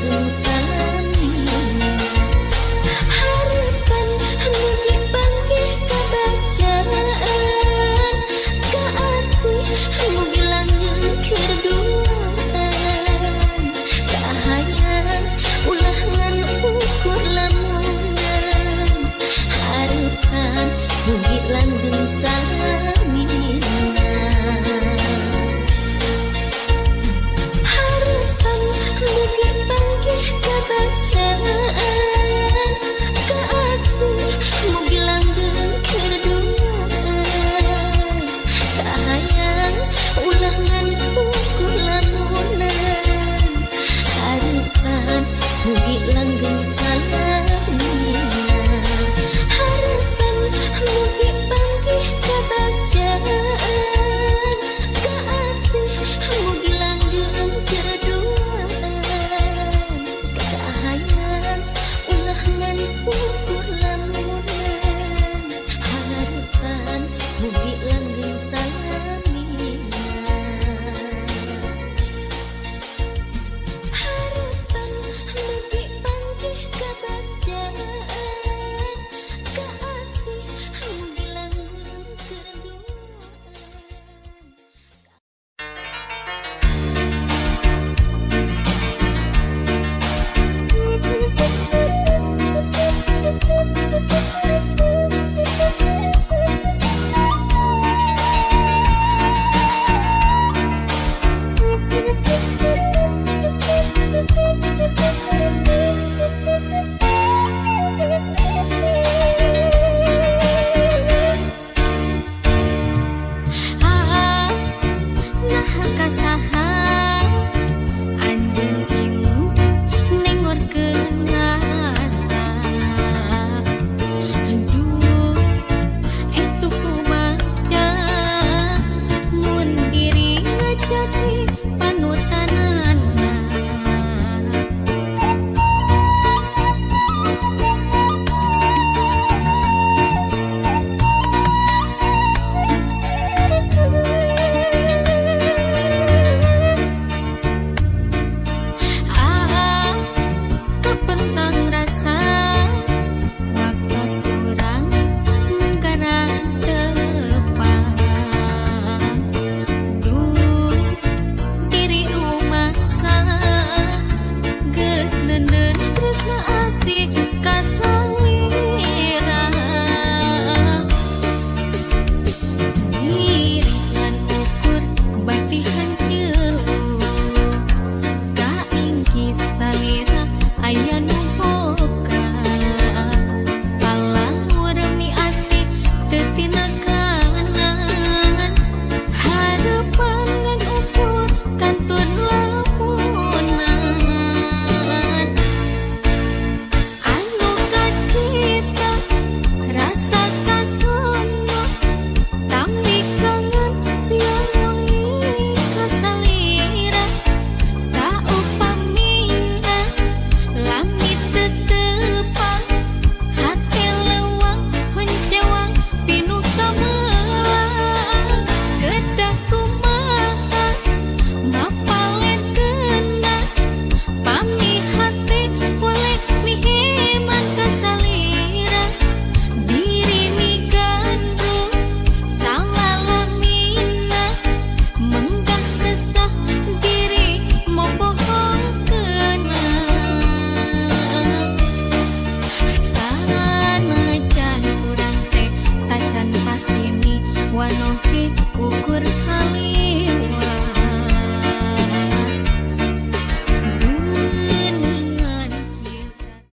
langgeng salamina. Harapan mugi panggih kabacaan kaasih mugi langgeng keur duaan kahayang ulah ngan ukur lamunan. Harapan mugi langgeng salamina. Harapan mugi panggih kabacaan kaasih mugi langgeng keur duaan kahayang ulah ngan ukur lamunan. Harapan mugi langgeng salamina. Harapan mugi panggih kabacaan kaasih mugi langgeng keur duaan kahayang ulah ngan ukur lamunan. Harapan mugi langgeng salamina. Harapan mugi panggih kabacaan kaasih mugi langgeng keur duaan. Ah, nah kasaha anjeun imu nengorkeun asa. Duh, estu kumaca mun diri ngajadi panutanana. Ah, kapentang rasa waktos urang nenggaran tepang. Duh, diri rumasa geus neundeun tresna asih ka salira. Ngiringan ukur bakti hanceuluk kaingkis salira aya nu boga. Palawur mi asih teu tinakanan harapan ngan ukur kantun lamunan. Anu kacipta rasa kasono tambi kangen siang wengi ka salira. Saupamina lami teu tepang hate leuwang honcewang pinuh kamelang. Kedah kumaha mapalerkeunna pami hate boleh miheman ka salira. Diri migandrung salalamina menggah sesah diri mopohokeunna. Sanajan urang teh tacan pastini wanoh ge ukur saliwat.